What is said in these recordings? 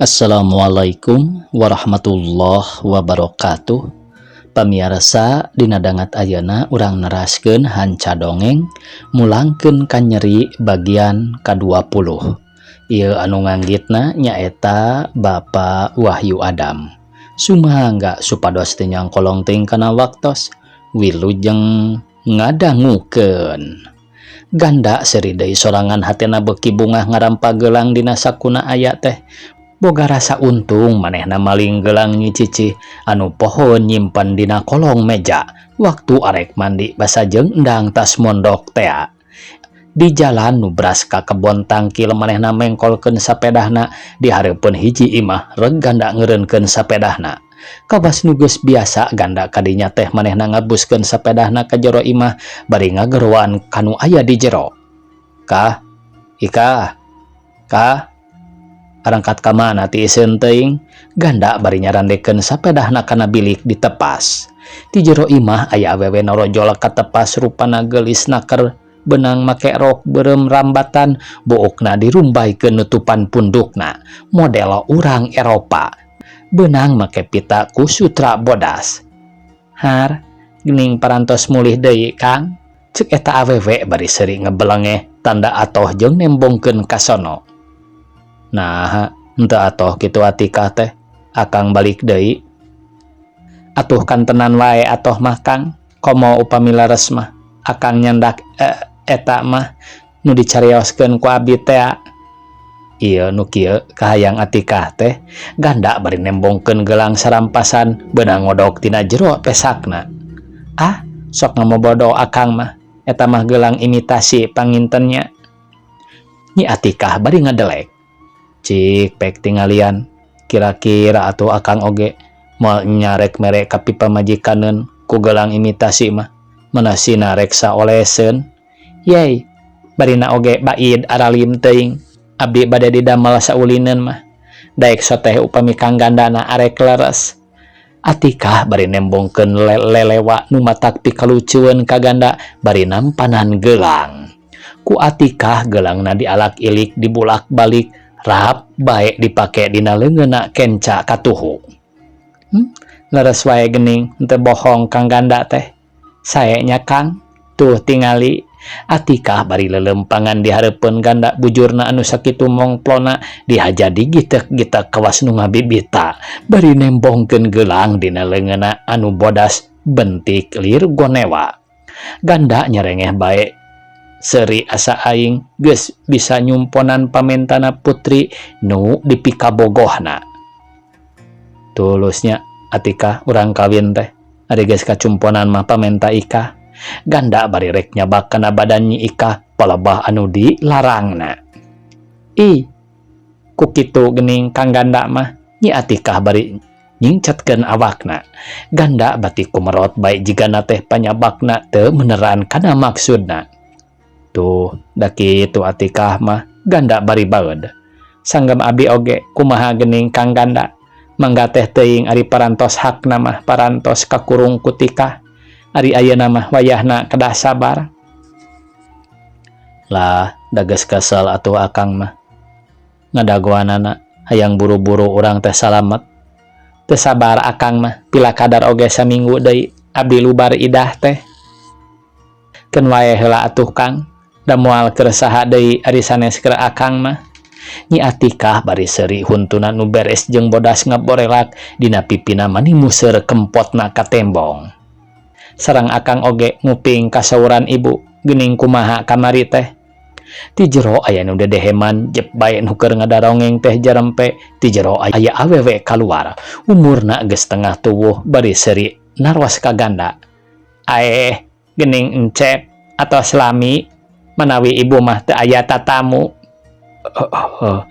Assalamualaikum warahmatullahi wabarakatuh. Pamiarsa, dina dangat ayeuna urang neraskeun hanca dongeng Mulangkeun Ka Nyeri bagian ka-20. Ieu anu nganggitna nyaeta Bapak Wahyu Adam. Sumangga supados teu nyangkolong teuing kana waktos. Wilujeng ngadangukeun. Ganda seuri deui sorangan, hatena beuki bungah ngarampa gelang dina sakuna aya teh. Boga rasa untung manehna maling gelang Nyi Cici anu poho nyimpen dina kolong meja waktu arek mandi basa jeung endang tas mondok tea. Di jalan nubras ka kebon tangkil, manehna mengkolkeun sapedahna di hareupeun hiji imah. Reg Ganda ngeureunkeun sapedahna. Kawas nu geus biasa Ganda kadinya teh, manehna ngabuskeun sapedahna ka jero imah bari ngageroan kanu aya di jero. "Kah, Ika, Kah, arangkat ka mana ti iseun teuing?" Ganda bari nyarandekeun sapedahna kana bilik ditepas. Ti jero imah aya awewe norojol katepas, rupana geulis naker, beunang make rok beureum rambatan, buukna dirumbaykeun nutupan pundukna model urang Eropa, beunang make pita ku sutra bodas. "Har, geuning parantos mulih deui, Kang," cek eta awewe bari seuri ngebelengeh tanda atoh jeung nembongkeun ka sono. "Nah, henteu atoh kitu, Atikah teh? Akang balik deui." "Atuh kantenan wae atoh mah, Kang. Komo upami leres mah akang nyandak eta mah nu dicarioskeun ku abi tea. Ieu nu kieu kahayang Atikah teh?" Ganda bari nembongkeun gelang sarampasan beunang ngodok tina jero pesakna. "Ah, sok ngamobodo akang mah. Eta mah gelang imitasi, panginten nya," Nyi Atikah bari ngadelek. "Cik pek tingalian. Kira-kira atuh akang oge moal nyarek mere ka pipamajikaneun ku gelang imitasi mah. Mana sina rek saoleseun. Yey, barina oge baid aralim teuing. Abdi bade didamel saulineun mah. Daek soteh upami Kang Gandana arek leres." Atikah bari nembongkeun lelewa nu matak pikalucueun ka Ganda bari nampanan gelang. Ku Atikah gelangna dialak-ilik, dibulak-balik, rap bae dipake dina leungeunna kenca katuhu. Leres wae geuning, henteu bohong Kang Ganda teh. Sae nya, Kang? Tuh tingali." Atikah bari lelempangan di hareupeun Ganda, bujurna anu sakitu mongplona dihaja digitek-gitek kawas nu ngabibita bari nembongkeun gelang dina leungeunna anu bodas bentik lir gonewa. Ganda nyerengeh bae seuri, asa aing geus bisa nyumponan pamentana putri nu dipikabogohna. "Tulus nya, Atikah, urang kawin teh? Ari geus kacumponan mah pamenta Ika," Ganda bari rek nyabak kana badan Nyi Ika palebah anu dilarangna. "Ih, ku kitu geuning Kang Ganda mah," Nyi Atikah bari nyingcetkeun awakna. Ganda bati kumerot bae jigana teh panyabakna teu meneran kana maksudna. "Tuh, da kitu Atikah mah," Ganda bari baeud. "Sanggem abi oge kumaha geuning, Kang Ganda? Mangga teh teuing ari parantos hakna mah parantos kakurung ku Tikah. Ari ayeuna mah wayahna kedah sabar." "Lah, da geus kesel atuh akang mah ngadagoanana, hayang buru-buru urang teh salamet. Teu sabar akang mah, pila kadar oge saminggu deui abdi lubar idah teh. Keun wae heula atuh, Kang, da moal keur saha deui ari sanes keur akang mah," Nyi Atikah bari seuri, huntuna nu beres jeung bodas ngaborelak dina pipina mani museur kempotna ka tembong. "Sareng akang oge nguping kasauran ibu geuning kumaha kamari teh." Ti jero aya nu dedeheman, jep bae nu keur ngadarongeng teh jarempe. Ti jero aya awewe kaluar, umurna geus tengah tuwuh, bari seuri naros ka Ganda. "Aeh, geuning Encep atau selami manawi ibu mah teu aya tatamu?" "Oh,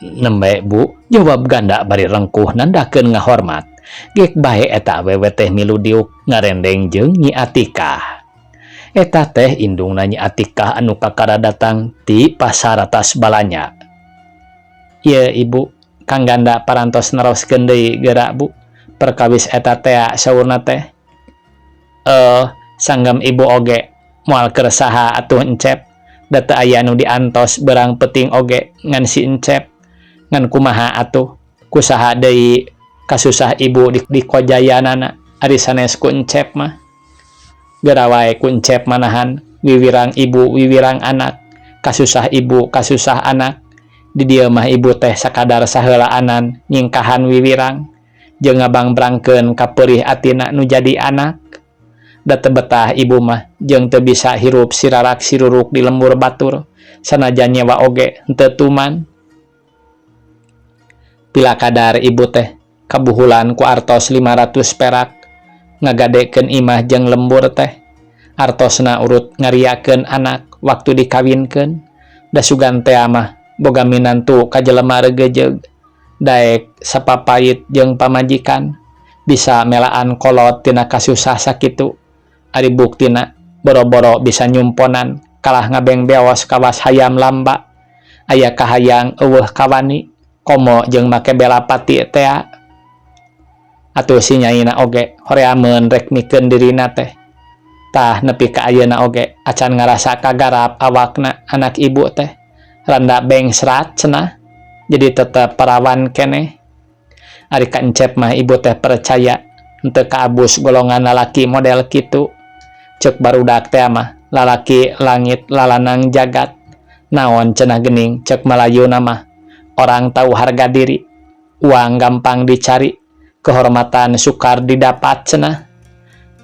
nembe, Bu," jawab Ganda bari rengkuh nandakeun ngahormat. Gek bae eta awewe teh milu diuk ngarendeng jeung Nyi Atikah. Eta teh indungna Nyi Atikah anu kakara datang ti pasar atas balanja. "Ieu, Ibu, Kang Ganda parantos neroskeun deui geura, Bu, perkawis eta tea saurna teh." "Eh, sanggem ibu oge moal keur saha atuh, Encep? Da teu aya nu diantos berang penting oge ngan si Encep. Ngan kumaha atuh?" Ku saha deui kasusah ibu dikojayanana ari sanes ku Encep mah. Geura wae ku Encep manahan wiwirang ibu wiwirang anak, kasusah ibu kasusah anak. Di dieu mah ibu teh sakadar saheulaanan nyingkahan wiwirang jeung ngabangbrangkeun kapeurih atina nu jadi anak. Da teu betah ibu mah jeung teu bisa hirup sirarak siruruk di lembur batur sanajan nyewa oge henteu tuman. Pila kadar ibu teh kabuhulan ku artos 500 perak ngagadekeun imah jeung lembur teh. Artosna urut ngariakeun anak waktu dikawinkeun. Da sugan tea mah boga minantu ka jelema regejeug daek sapapait jeung pamajikan bisa melaan kolot tina kasusah sakitu. Ari buktina boro-boro bisa nyumponan kalah ngabengbeos kawas hayam lamba. Aya kahayang eueuh kawani komo jeung make bela pati tea. Atuh si nyaina oge horeameun rek mikeun dirina teh. Tah nepi ka ayeuna oge acan ngarasa kagarap awakna anak ibu teh. Randa bengsrat cenah jadi tetep parawan keneh. Ari ka Encep mah ibu teh percaya henteu kaabus golongan lalaki model kitu. Ceuk barudak teh mah lalaki langit lalanang jagat. Naon cenah geuning ceuk Malayuna mah orang tahu harga diri, uang gampang dicari, kehormatan sukar didapat cenah.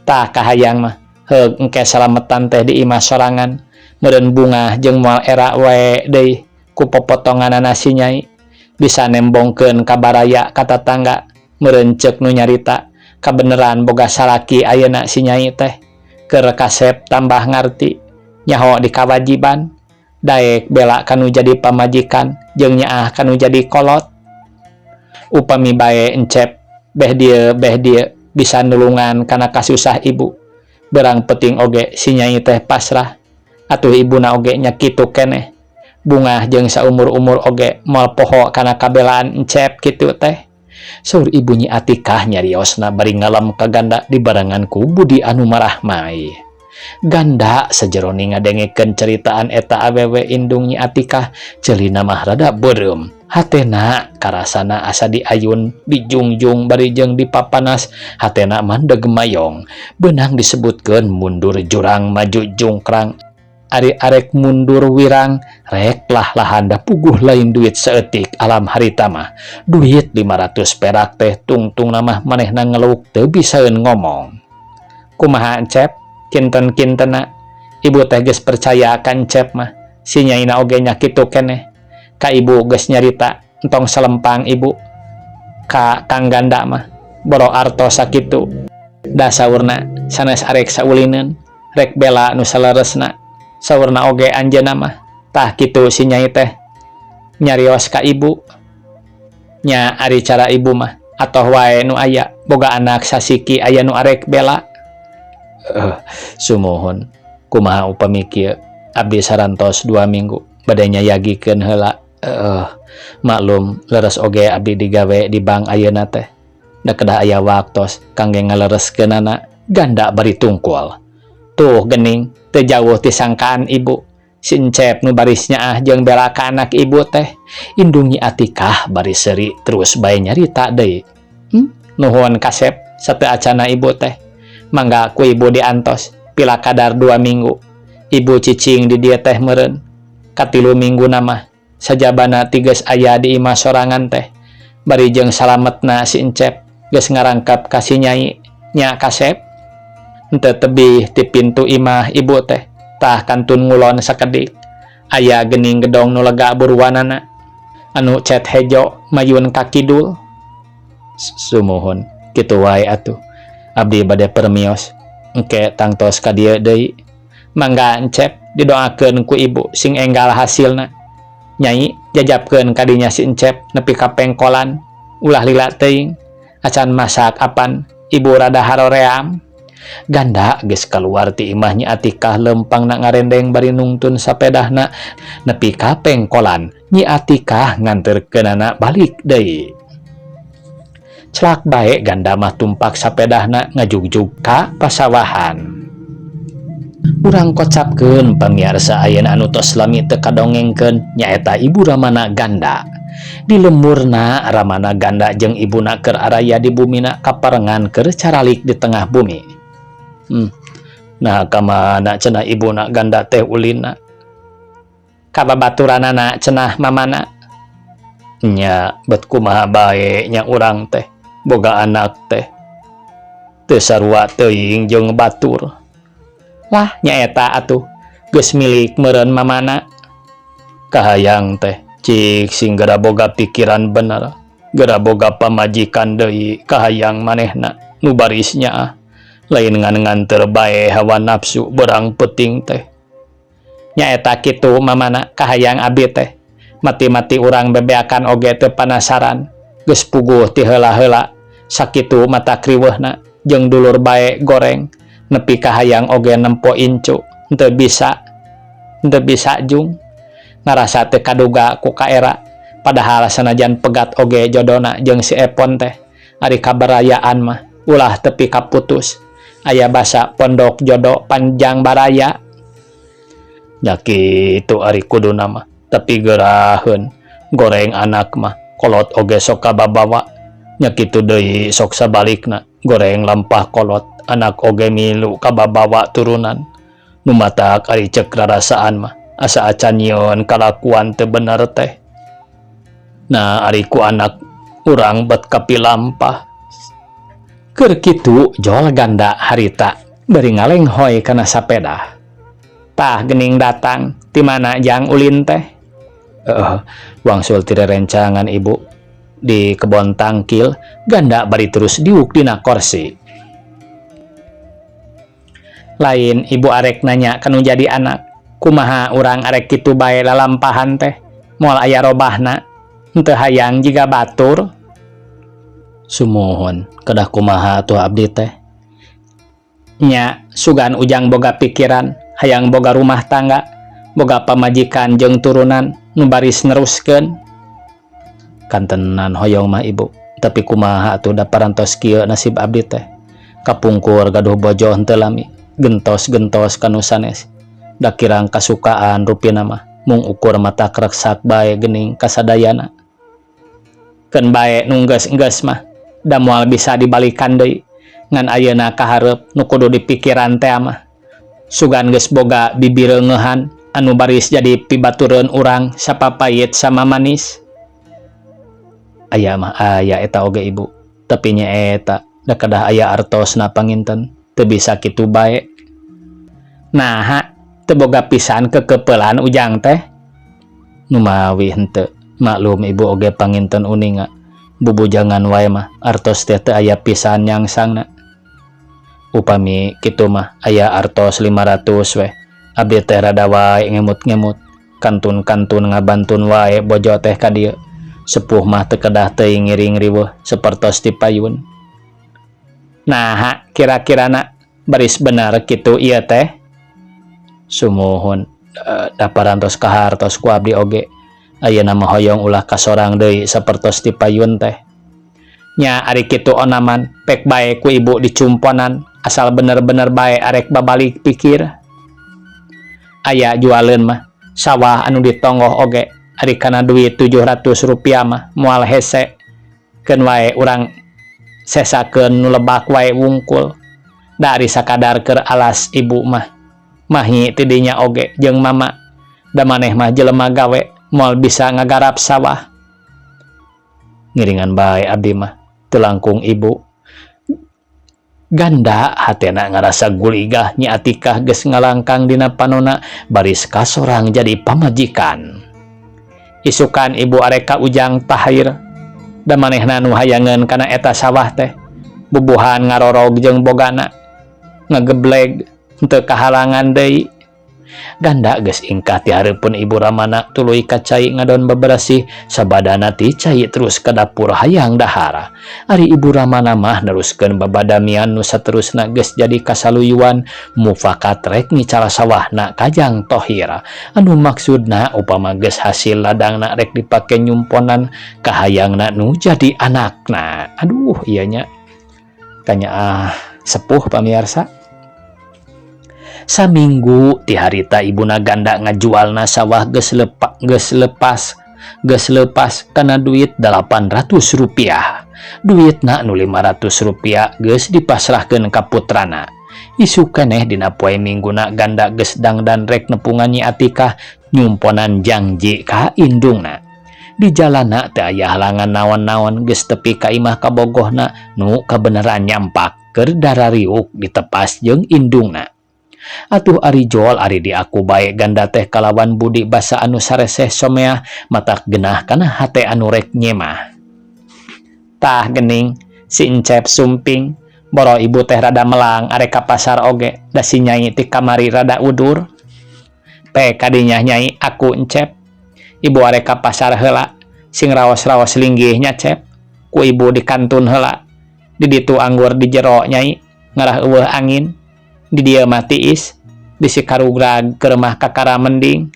Tah kahayang mah heug engke salametan teh di imah sorangan meureun bungah jeung moal era wae deui ku popotonganana si nyai. Bisa nembongkeun ka baraya ka tatangga meureun ceuk nu nyarita kabeneran boga salaki ayeuna si nyai teh. Keur kasep tambah ngarti nyaho di kawajiban daek bela kanu jadi pamajikan jeung nyaah kanu jadi kolot. Upami bae Encep beh dieu bisa nulungan kana kasusah ibu. Berang penting oge si nyai teh pasrah. Atuh ibuna oge nya kitu keneh. Bungah jeung saumur-umur oge moal poho kana kabelaan Encep kitu teh. Saur ibu Nyi Atikah nyariosna bari ngalem ka Ganda dibarengan ku Budi anu marahmai. Ganda sajerone ngadengekeun ceritaan eta awewe indung Nyi Atikah ceulina mah rada beureum. Hatena karasana asa diayun, dijungjung bari jeung dipapanas, hatena mandeg mayong. Beunang disebutkeun mundur jurang maju jungkrang. Ari arek mundur wirang rek lah lahan da puguh lain duit saeutik alam harita mah. Duit 500 perak teh tungtungna mah manehna ngeluk teu bisaeun ngomong. Kumaha Encep? Kinten-kintena ibu teh geus percaya ka Encep mah. Si nyaina oge nya kitu keneh. Ka ibu geus nyarita entong selempang ibu ka Kang Ganda mah boro artos sakitu. Da saurna sanes arek saulineun rek bela nu saleresna. Saurna oge anjeunna mah tah kitu si nyai teh nyarios ka ibu. Nya ari cara ibu mah atoh wae nu aya boga anak sasiki aya nu arek bela. Sumuhun kumaha upami kieu abdi sarantos 2 minggu bade nyayagikeun heula. Maklum leres oge abdi digawe di bank ayeuna teh. Da kedah aya waktos kangge ngalereskeunana. Ganda bari tungkul. Tuh gening teu jauh ti sangkaan ibu. Si Encep nu baris nyaah jeung bela ka anak ibu teh. Indung Nyi Atikah bari seuri terus bae nyarita deui. Nuhun kasep sateu acana ibu teh. Mangga ku ibu diantos pila kadar 2 minggu. Ibu cicing di dieu teh meureun. Katilu minggu mah sajabana ti geus aya di imah sorangan teh. Bari jeung salametna si Encep geus ngarangkap ka si nyai nya kasep. Henteu tebih ti pintu imah ibu teh tah kantun ngulon sakedik. Aya geuning gedong nu lega buruanana anu cet hejo mayun ka kidul. Sumuhun kitu wae atuh. Abdi bade permios engke tangtos ka dieu deui. Mangga Encep didoakeun ku ibu sing enggal hasilna. Nyai jajapkeun ka dinya si Encep nepi ka pengkolan ulah lila teuing acan masak apan ibu rada haroream. Ganda geus kaluar ti imah Nyi Atikah lempangna ngarendeng bari nungtun sapedahna nepi ka pengkolan. Nyi Atikah nganterkeunana balik deui. Celak bae Ganda mah tumpak sapedahna ngajugjug ka pasawahan. Urang kocapkeun pamiarsa ayeuna anu tos lami teu kadongengkeun nyaeta Ibu Ramana Ganda. Di lemburna Ramana ganda jeung ibuna keur araya di bumina kaparengan keur caralik di tengah bumi. Nah ka mana cenah ibuna ganda teh ulinna? Ka babaturanana cenah mamana. Nya bet kumaha bae nya urang teh boga anak teh. Teu sarua teuing jeung batur. Lah nyaeta atuh geus milik meureun mamana. Kahayang teh cik sing gera boga pikiran bener, gera boga pamajikan deui kahayang manehna nu baris nyaah. Lain ngan nganter bae hawa nafsu berang peuting teh. Nyaeta kitu mamana kahayang abi teh. Mati-mati urang bebeakan oge teu panasaran. Geus puguh ti heula-heula sakitu mata kriweuhna jeung dulur bae goreng nepi kahayang oge nempo incu henteu bisa, henteu bisa jung. Ngarasa teu kaduga ku kaera padahal sanajan pegat oge jodona jeung si Epon teh ari kabarayaan mah ulah tepi kaputus aya basa pondok jodo panjang baraya. Nya kitu ari kuduna mah tapi geraheun goreng anak mah kolot oge sok kababawa nya kitu deui sok sabalikna goreng lampah kolot anak oge milu kababawa turunan nu matak ari ceuk rarasaan mah asa acan nyieun kalakuan teu bener teh. Nah ari ku anak urang bet kapilampah. Keur kitu jol ganda harita bari ngalenghoy kana sapeda. Tah geuning datang ti mana jang ulin teh? Wangsul ti rerencangan ibu di kebon tangkil ganda bari terus diuk dina korsi. Lain ibu arek nanya kanu jadi anak. Kumaha urang arek kitu bae lalampahan teh moal aya robahna henteu hayang jiga batur. Sumuhun kedah kumaha atuh abdi teh. Nya sugan ujang boga pikiran hayang boga rumah tangga boga pamajikan jeung turunan nu baris neruskeun. Kantenan hoyong mah ibu tapi kumaha atuh da parantos kieu nasib abdi teh. Kapungkur gaduh bojo henteu lami gentos-gentos kanu sanes. Da kirang kasukaan rupina mah mung ukur mata kreksak bae geuning kasadayana. Keun bae nu enggeus-enggeus mah da moal bisa dibalikan deui ngan ayeuna kahareup nu kudu dipikiran teh mah. Sugan geus boga bibireungeuhan anu baris jadi pibatureun urang sapapait sama manis. Aya mah aya eta oge ibu tapi nya eta da kedah aya artosna panginten teu bisa kitu bae. Naha teu boga pisan kekepelan ujang teh? Numawi henteu maklum ibu oge panginten uninga bubujangan wae mah artos teh teu aya pisan nyangsangna. Upami kitu mah aya artos 500 weh abdi teh rada wae ngemut-ngemut kantun-kantun ngabantun wae bojo teh ka dieu. Sepuh mah teu kedah teuing ngiring riweuh sapertos ti payun. Naha kira-kirana baris bener kitu ieu teh? Sumuhun da parantos kahartos ku abdi oge ayeuna mah hoyong ulah kasorang deui sapertos ti payun teh. Nya ari kitu onaman pek bae ku ibu dicumponan asal bener-bener bae arek babalik pikir. Aya jualeun mah sawah anu ditonggoh oge ari kana duit 700 rupiah mah moal hese keun wae urang sesakeun nu lebak wae wungkul. Da ari sakadar keur alas ibu mah mahi ti dinya oge jeung mama da maneh mah jelema gawe moal bisa ngagarap sawah. Ngiringan bae abdi mah teu langkung ibu. Ganda hatena ngarasa guligah Nyi Atikah geus ngalangkang dina panona baris kasorang jadi pamajikan. Isukan ibu arek ka Ujang Tahir da manehna nu hayangeun kana eta sawah teh bubuhan ngarorog jeung bogana ngagebleg henteu kahalangan deui. Ganda geus ingkah ti hareupeun ibu Ramana tuluy ka cai ngadon beberesih sabadana ti cai terus ka dapur hayang dahara. Ari ibu Ramana mah neruskeun babadamian nu saterusna geus jadi kasaluyuan mufakat rek ngical sawahna kajang Tohir anu maksudna upama geus hasil ladangna rek dipake nyumponan kahayangna nu jadi anakna. Aduh ieu nya kanyaah sepuh pamirsa. Saminggu ti harita ibuna ganda ngajualna sawah geus lepas Geus leupas kana duit 800 rupiah. Duitna nu 500 rupiah geus dipasrahkeun ka putrana. Isuk keneh dina poe Mingguna, Ganda geus dangdan rek nepungan Nyi Atikah, nyumponan jangji ka indungna. Di jalanna teu aya halangan naon-naon. Geus tepi ka imah kabogohna nu kabeneran nyampak keur darariuk ditepas jeung indungna. Atuh ari jol ari diaku bae Ganda teh kalawan budi basa anu sareseh someah, matak genah kana hate anu rek nyemah. Tah gening si Encep sumping, boro ibu teh rada melang arek ka pasar oge, da si Nyai ti kamari rada udur. Pe kadinya, Nyai, aku Encep. Ibu arek ka pasar heula, sing raos-raos linggih nya, Cep. Ku ibu dikantun heula. Di ditu anggur di jero, Nyai, ngarah euweuh angin. Di dieu mah tiis, bisi karugrag keur mah kakara mending.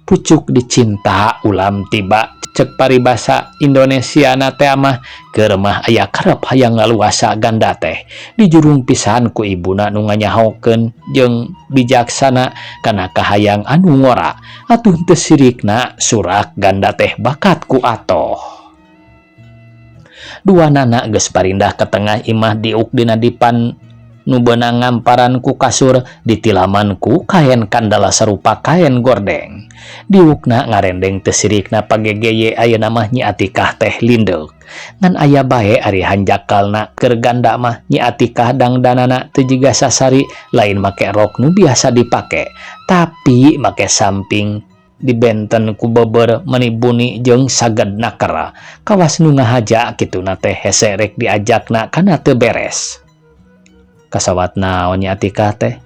Pucuk dicinta ulam tiba, cek paribasa Indonesia na teh mah. Keur mah aya karep hayang laluasa. Ganda teh dijurung pisan ku ibuna nu nganyahokeun jeung bijaksana kana kahayang anu ngora. Atuh teu sirikna surak Ganda teh bakat ku atoh. Duanana geus parindah ke tengah imah, diuk dina dipan nu beunang ngamparan ku kasur, ditilaman ku kaen kandala sarupa kaen gordeng. Diukna ngarendeng, teu sirikna pagegeye ayeuna mah Nyi Atikah teh lindeuk. Ngan aya bae ari hanjakalna keur Ganda mah, Nyi Atikah dangdanana teu jiga sasari, lain make rok nu biasa dipake, tapi make samping dibenten ku beber meni buni jeung saged naker. Kawas nu ngahaja kituna teh hese rek diajakna kana teu beres. Kasawat naon Nyi Atikah teh?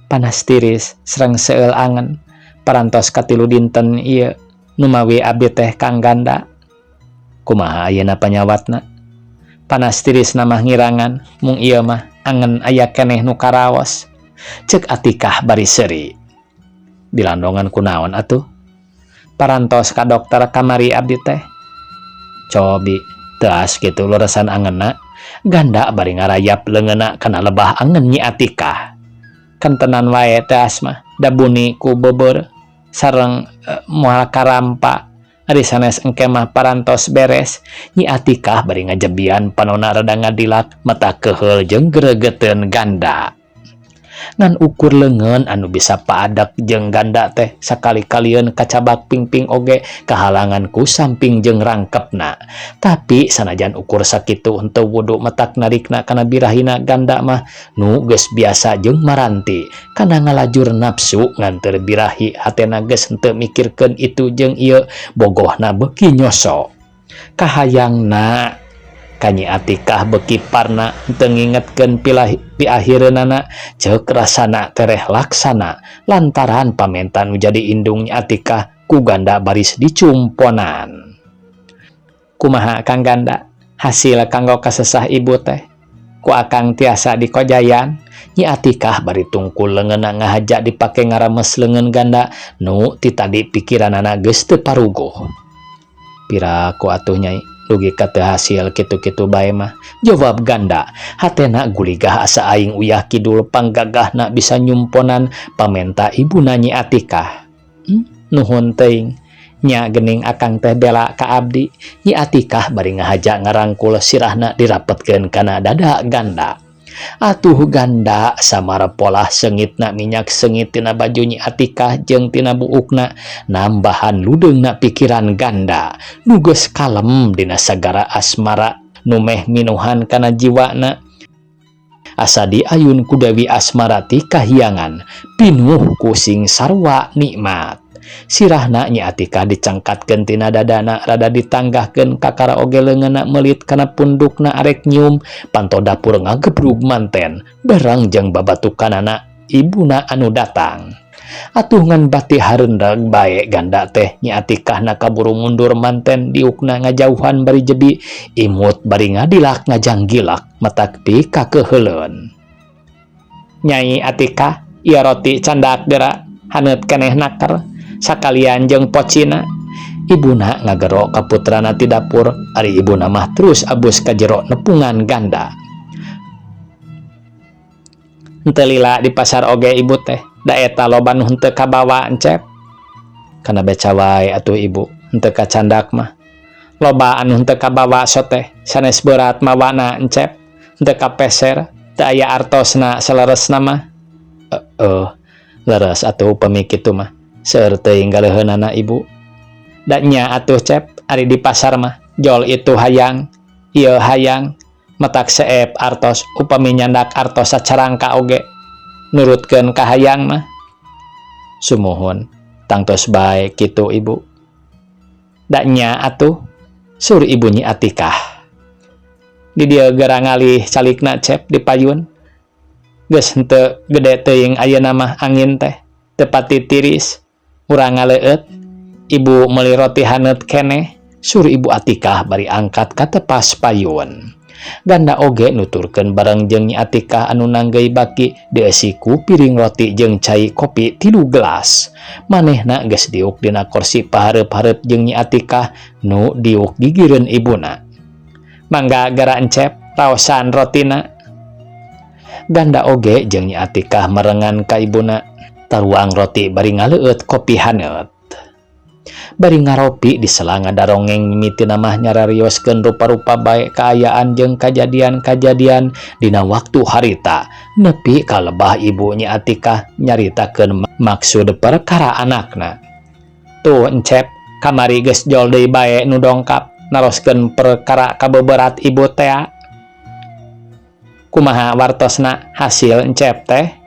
Panas tiris sareng seueul angen, parantos katilu dinten ieu. Numawi abdi teh, Kang Ganda. Kumaha ayeuna panyawatna? Panas tiris na mah ngirangan, mung ieu mah angen aya keneh nu karaos, cek Atikah bari seuri. Dilandongan ku naon atuh? Parantos ka dokter kamari abdi teh. Cobi teas kitu leresan angenna? Ganda bari ngarayap leungeunna kana lebah angen Nyi Atikah. Kentenan wae teas mah, da buni ku beber sareng moal karampa. Ari sanes engke mah parantos beres, Nyi Atikah bari ngajebian panona rada ngadilak mata keheul jeung gregeteun Ganda. Ngan ukur leungeun anu bisa paadek jeung Ganda teh sakali-kalieun kacabak pingping oge kahalangan ku samping jeung rangkepna. Tapi sanajan ukur sakitu henteu wudu matak narikna kana birahina Ganda mah nu geus biasa jeung maranti kana ngalajur nafsu nganteur birahi. Hatena geus henteu mikirkeun itu jeung ieu, bogohna beuki nyoso, kahayangna ka Nyi Atikah beuki parna, henteu ngingetkeun piakhireunana, ceuk rasana tereh laksana lantaran pamenta nu jadi indung Nyi Atikah ku Ganda baris dicumponan. Kumaha, Kang Ganda, hasil kanggo kasesah ibu teh? Ku akang tiasa dikojayan? Nyi Atikah bari tungkul leungeunna ngahaja dipake ngarames leungeun Ganda nu ti tadi pikiranana geus teu paruguh. Piraku atuh, Nyai, dugi ka teu hasil kitu-kitu bae mah, jawab Ganda. Hatena guligah asa aing uyah kidul panggagahna bisa nyumponan pamenta ibuna Nyi Atikah. Nuhun teuing nya, gening akang teh bela ka abdi, Nyi Atikah bari ngahaja ngarangkul sirahna dirapetkeun kana dada Ganda. Atuh Ganda samara polah seungitna minyak seungit tina baju Nyi Atikah jeung tina buukna nambahan ludeungna pikiran Ganda nu geus kalem dina sagara asmara nu meh minuhan kana jiwana. Asa diayun ku Dewi Asmara ti kahyangan, pinuh ku sing sarwa nikmat. Sirahna Nyi Atikah dicangkatkeun tina dadana, rada ditanggahkeun kakara oge leungeunna meulit kana pundukna. Arek nyium, panto dapur ngagebrug manten bareng jeung babatukanana ibuna anu datang. Atuh ngan bati hareundeg bae Ganda teh, Nyi Atikahna kaburu mundur manten, diukna ngajauhan bari jebi, imut bari ngadilak ngajanggilak matak pikakeuheuleun. Nyai Atikah, ieu roti candak geura, haneut keneh naker, sakalian jeung pocina, ibuna ngagero ka putrana ti dapur. Ari ibuna mah terus abus ka jero nepungan Ganda. Henteu lila di pasar oge ibu teh, da eta loba nu henteu kabawa, Encep. Kana beca wae atuh ibu, henteu kacandak mah. Loba anu henteu kabawa so teh, sanes berat mawana Encep, henteu kapeser, teu aya artosna saleresna mah. Heeh, leres atuh upami kitu mah. Seueur teuing galeuheunana ibu. Da nya atuh Cep, ari di pasar mah jol itu hayang, ieu hayang, matak seep artos upami nyandak artos sacarangka oge nurutkeun ka hayang mah. Sumuhun, tangtos bae kitu ibu. Da nya atuh, saur ibu Nyi Atikah. Di dieu geura ngalih calikna Cep di payun. Geus henteu gede teuing ayeuna mah angin teh, teu pati tiris. Urang ngaleueut, ibu meuli roti haneut keneh, saur ibu Atikah bari angkat ka tepas payun. Ganda oge nuturkeun bareng jeung Nyi Atikah anu nanggeuy baki dieusi ku piring roti jeung cai kopi 3 gelas. Manehna geus diuk dina korsi pahareup-hareup jeung Nyi Atikah nu diuk gigireun ibuna. Mangga gara Encep, raosan rotina. Ganda oge jeung Nyi Atikah merengan ka ibuna, taruang roti bari ngaleueut kopi haneut. Bari ngaropi disela ngadarongeng mimitina mah nyararioskeun rupa-rupa bae kaayaan jeung kajadian-kajadian dina waktu harita nepi ka lebah ibu Nyi Atikah nyaritakeun maksud perkara anakna. Tuh Encep, kamari geus jol deui bae nu dongkap naroskeun perkara kabeberat ibu tea. Kumaha wartosna hasil Encep teh?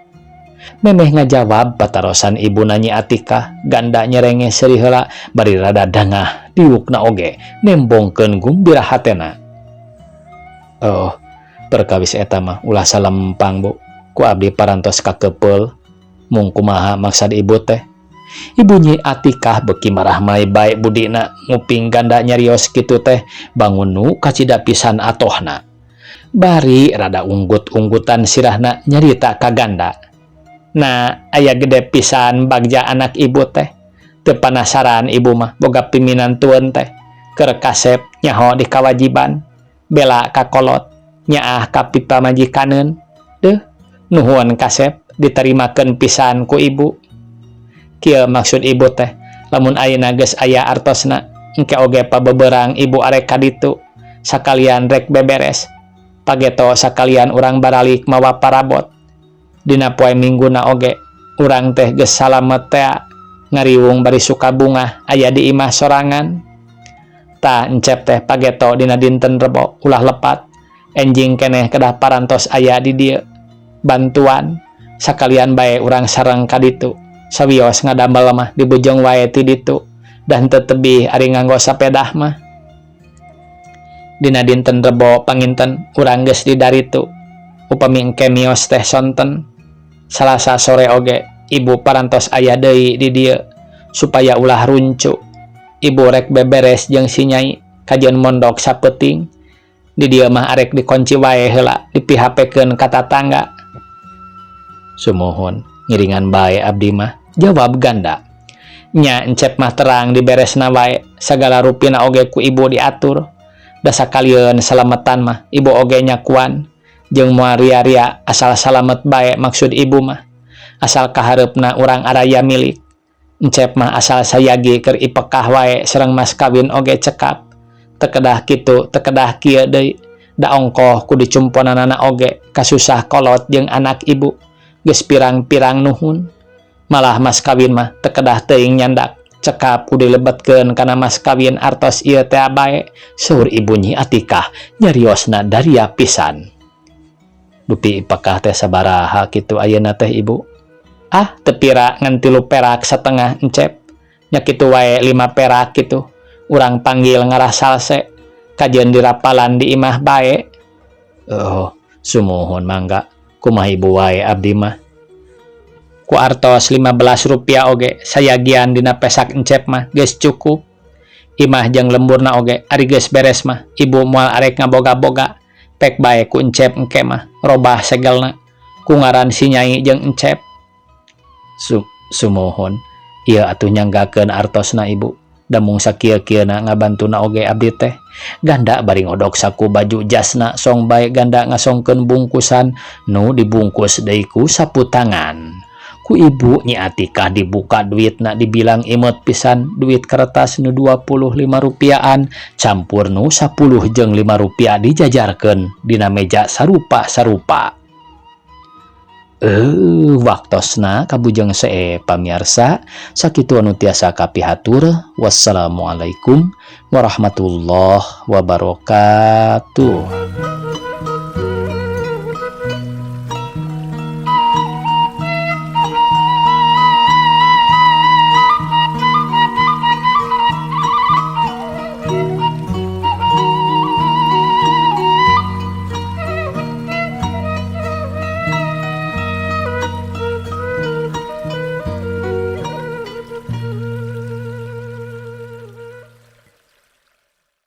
Memeh ngajawab patarosan ibu Nyi Atikah, ganda nyerenge seuri heula bari rada dangah diukna oge nembongkeun gumbira hatena. Oh, perkawis eta mah ulah salempang bu, ku abdi parantos kakepeul. Mung kumaha maksad ibu teh? Ibu Nyi Atikah beuki marah mai bae budina nguping ganda nyarios kitu teh bangun nu kacida pisan atohna. Bari rada unggut-unggutan sirahna nyarita ka ganda. Nah, aya gede pisan bagja anak ibu teh. Teu panasaran ibu mah boga piminantueun teh. Keur kasep nyaho di kawajiban, bela ka kolot, nyaah ka pipamajikaneun. Deuh, nuhun kasep ditarimakeun pisan ku ibu. Kieu maksud ibu teh, lamun ayeuna geus aya artosna, engke oge pabeberang ibu arek ka ditu, sakalian rek beberes. Pageto sakalian urang baralik mawa parabot. Dina poe Mingguna oge urang teh geus salamet tea ngariwung bari suka bungah aya di imah sorangan. Tah Encep teh pageto dina dinten Rebo ulah lepat, enjing keneh kedah parantos aya di dieu bantuan sakalian bae urang sareng ka ditu. Sawios ngadamel mah dibujeng wae ti ditu dan teu tebih ari nganggo sapedah mah. Dina dinten Rebo panginten urang geus di daritu. Upami engke mios teh sonten Salasa sore oge ibu parantos aya deui di dieu supaya ulah runcu. Ibu rek beberes jeung si Nyai kajeun mondok sapeuting. Di dieu mah arek dikunci wae heula dipihapekeun ka tatangga. Sumuhun, ngiringan bae abdi mah, jawab ganda. Nya Encep mah terang diberesna wae, sagala rupina oge ku ibu diatur. Da sakalieun salametan mah ibu oge nyakuan. Jeung moal ria-ria asal salamet bae maksud ibu mah. Asal kahareupna urang araya milik. Encep mah asal sayagi keur ipekah wae sareng mas kawin oge cekap. Teu kedah kitu, teu kedah kieu deui. Da ongkoh ku dicumponanana oge kasusah kolot jeung anak ibu. Geus pirang-pirang nuhun. Malah mas kawin mah teu kedah teuing nyandak. Cekap ku dilebetkeun kana mas kawin artos ieu teh bae, saur ibu Nyi Atikah nyariosna daria pisan. Dupi ipekah teh sabaraha kitu ayeuna teh ibu? Ah, teu pira ngan 3 perak setengah Encep. Nya kitu wae 5 perak kitu. Urang panggil ngarah salse kajeun dirapalan di imah bae. Oh, sumuhun mangga. Kumaha ibu wae abdi mah. Ku artos 15 rupiah oge sayagian dina pesak Encep mah geus cukup. Imah jeung lemburna oge ari geus beres mah ibu moal arek ngaboga-boga. Pek bae ku Encep engke mah robah segelna ku ngaran si Nyai jeung Encep. Sumuhun ieu atuh nyanggakeun artosna ibu. Da mung sakieu-kieuna ngabantuna oge abdi teh. Ganda bari ngodok saku baju jasna song bae ganda ngasongkeun bungkusan nu dibungkus deui ku sapu tangan. Ku ibu Nyi Atikah dibuka duitna, dibilang imut pisan duit kertas nu 25 rupiahan campur nu 10 jeung 5 rupiah dijajarkeun dina meja sarupa-sarupa. Waktosna kabujeng see, pamiarsa. Sakitu anu tiasa kapihatur. Wassalamualaikum warahmatullahi wabarakatuh.